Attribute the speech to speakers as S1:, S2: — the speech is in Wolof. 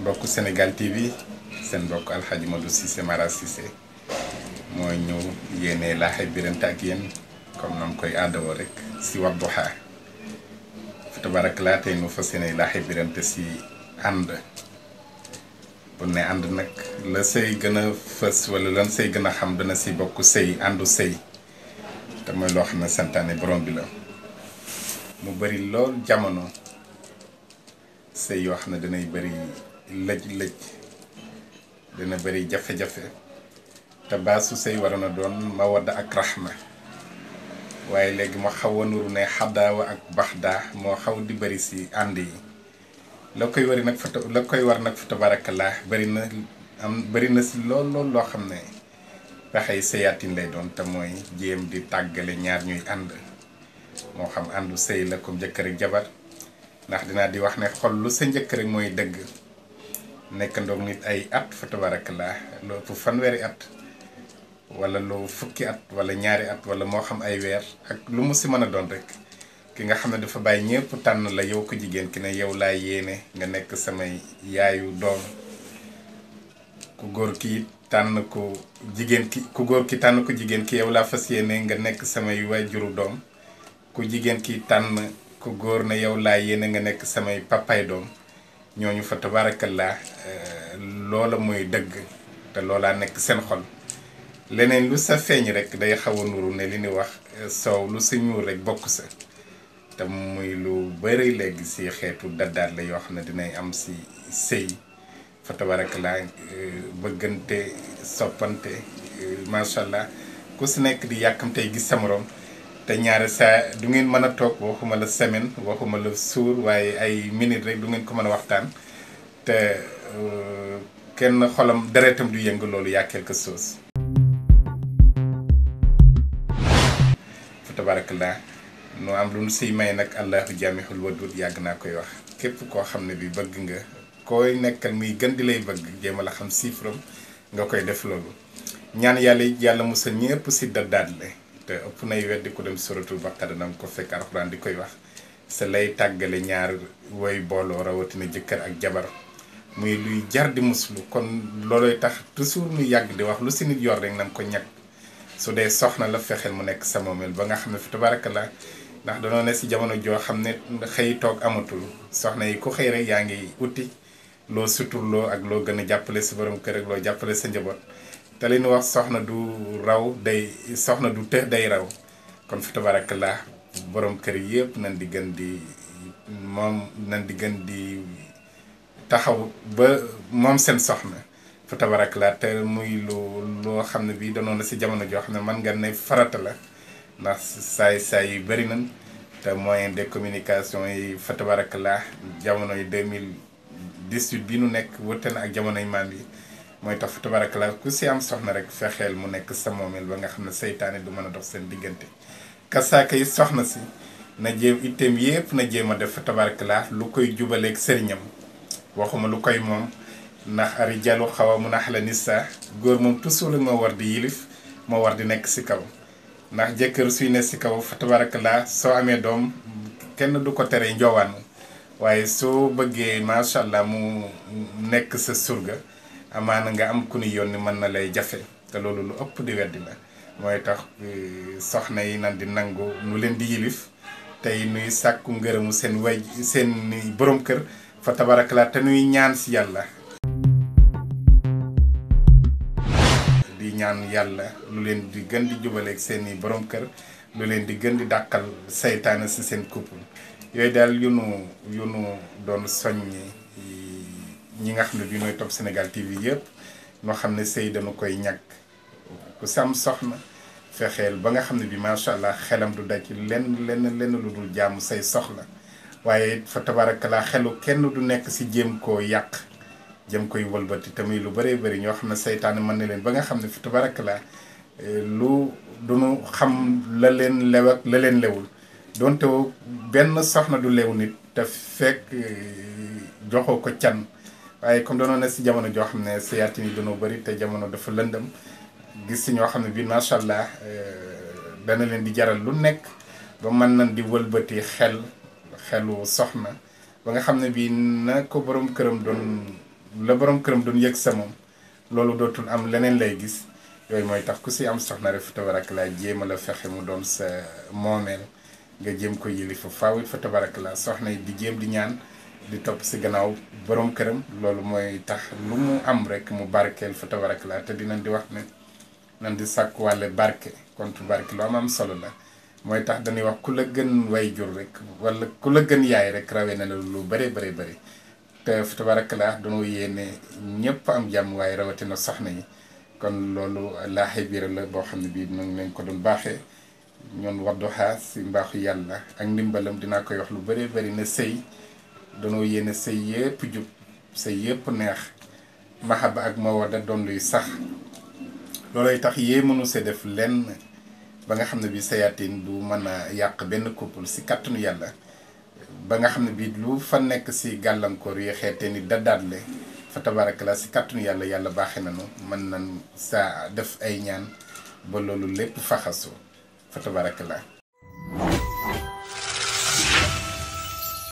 S1: mbokku Sénégal TV seen mbokk Alxaaji Modou Cissé Mara Cissé mooy ñëw yéene laaxee birante ak yéen comme nam koy aadawoo rek si Wadduha fa tabarakallah tey nu fas yéene laaxee birante si ànd bu ne ànd nag la say gën a fës wala lan say gën a xam dana si bokk sëy àndu sëy te mooy loo xam ne santaane borom bi la mu bari lool jamono sëy yoo xam ne danay bari lëj-lëj dana bari jafe-jafe te baasu sëy waroon a doon mawadda ak rahma waaye léegi ma xaw a nuru ne xaddaawa ak baxdaa moo xaw di bari si ànd yi la koy war nag fa tabarakallah bari na si lool loo xam ne pexey sëyaatin lay doon te mooy jéem di tàggale ñaar ñuy ànd moo xam àndu sëy la comme jëkkër ak jabar ndax dinaa di wax ne xol lu sa njëkk rek mooy dëgg nekk ndoog nit ay at fa tabarakallah lu ëpp fanweeri at wala lu fukki at wala ñaari at wala moo xam ay weer ak lu mu si mën a doon rek ki nga xam ne dafa bàyyi ñëpp tànn la yow ko jigéen ki ne yow laa yéene nga nekk samay yaayu doom ku góor ki tànn ko jigéen ki ku góor ki tànn ko jigéen ki yow laa fas yéene nga nekk samay waajuru doom ku jigéen ki tànn ku góor ne yow laa yéene nga nekk samay papay doom ñooñu fa tabarakallah loola mooy dëgg te loolaa nekk seen xol leneen lu sa feeñ rek day xaw a nuru ne li ni wax soow lu sa ñuul rek bokk sa te muy lu bëri léegi si xeetu daddaat la yoo xam ne dinay am si sëy fa tabarakallah bëggante soppante macha allah ku si nekk di yàkkamtey gis sa morom te ñaare saa du ngeen mën a toog waxuma la semaine waxuma la suur waaye ay minute rek du ngeen ko mën a waxtaan te kenn xolam deretam du yëngu loolu yaa quelque chose fa tabarakallah nu am lu nu siy may nag allahu jaamihul wadud yàgg naa koy wax képp koo xam ne bi bëgg nga koy nekkal muy gën di lay bëgg jéem a la xam chiffre nga koy def loolu ñaan yàlla musal ñëpp si daddaat la te ëpp nay weddi ku dem suratul baqara danga ko fekk alxuraan di koy wax sa lay tàggale ñaar woy booloo rawatina jëkkër ak jabar muy luy jar di muslu kon looloy tax toujours ñu yàgg di wax lu si nit yor rek nanga ko ñàkk su dee soxna la fexeel mu nekk sa moomeel ba nga xam ne fi tabarakallah ndax danoo ne si jamono joo xam ne xëy toog amatul soxna yi ku xëy rek yaa ngi uti loo suturloo ak loo gën a jàppale sa borom kër ak loo jàppale sa njaboot te li ñu wax soxna du raw day soxna du të day raw kon fi tabarakallah borom kër yëpp nañ di gën di taxaw ba moom seen soxna fi tabarakallah te muy loo xam ne bii danoon na si jamono joo xam ne man nga ne farata la ndax saay yu bëri nañ te moyen de communication yi fa tabarakallah jamono yi 2018 bi nu nekk wute na ak jamonoy maam yi mooy tax fa tabarakallah ku si am soxna rek fexeel mu nekk sa moomeel ba nga xam ne seytaane du mën a dox seen diggante kasaaka yi soxna si na jéem itteem yépp na jéem a def fa tabarakallah lu koy jubaleeg sëriñam waxuma lu koy moom ndax arijalu xawwaamuuna ala nisaa góor moom toujours moo war di yilif moo war di nekk si kaw ndax jëkkër suy ne si kaw fa tabarakallah soo amee doom kenn du ko tere njoowaan waaye soo bëggee macha allah mu nekk sa surga amaana nga am ku ni yónni mën na lay jafe te loolu lu ëpp di weddi la mooy tax soxna yi nan di nangu nu leen di yilif tey nuy sàkku ngërëmu seen borom kër fa tabarakallah te nuy ñaan si yàlla di ñaan yàlla lu leen di gën di jubaleeg seeni borom kër lu leen di gën di dàqal saytaane si seen couple yooyu daal yu nu doon soññi ñi nga xam ne bi nooy topp Sénégal TV yëpp ñoo xam ne sëy dañu koy ñàkk ku sam soxna fexeel ba nga xam ne bi macha allah xelam du daj lenn lu dul jaamu say soxla waaye fa tabarakallah xelu kenn du nekk si jéem koo yàq jëm koy wëlbati tamit lu bëree bëri ñoo xam ne seytaane mën na leen ba nga xam ne fa tabarakallah lu duñu xam la leen lew ak la leen lewul donte benn soxna du lew nit te fekk joxoo ko can waaye comme danoo ne si jamono joo xam ne seyaatin yi dañoo bëri te jamono dafa lëndëm gis si ñoo xam ne bii macha allah dana leen di jaral lu nekk ba mën nañ di wëlbati xelu soxna ba nga xam ne bii na ko borom këram doon la borom këram doon yëg sa moom loolu dootul am leneen lay gis yooyu mooy tax ku si am soxna rek fa tabarakallah jéem a la fexe mu doon sa moomeel nga jéem ko yilifa faawit fa tabarakallah soxna yi di jéem di ñaan di topp si gannaaw borom këram loolu mooy tax lu mu am rek mu barkeel fa tabarakallah te dinañ di wax ne nan di sàkku wàlle barke contre barke lu am solo la mooy tax dañuy wax ku la gën way jur rek wala ku la gën yaay rek rawee na la lu bare bare bare te fa tabarakallah dañoo yéene ñëpp am jàmm waaye rawatina soxna yi kon loolu laaxe biir la boo xam ne bii ñu ngi leen ko doon baaxee ñoon Wadduha si mbaaxu yàlla ak ndimbalam dinaa koy wax lu bëree bëri ne sëy danoo yéene sëy yëpp jub sëy yëpp neex mahaba ak mawadda doon luy sax loolay tax yee mënu see def lenn ba nga xam ne bii sayaatin du mën a yàq benn couple si kàttanu yàlla ba nga xam ne bii lu fa nekk si gàllankoor yi xeete ni dadaatle fa tabarakallah si kàttanu yàlla yàlla baaxee nañu mën nañ saa def ay ñaan ba loolu lépp faxasoo fa tabarakallah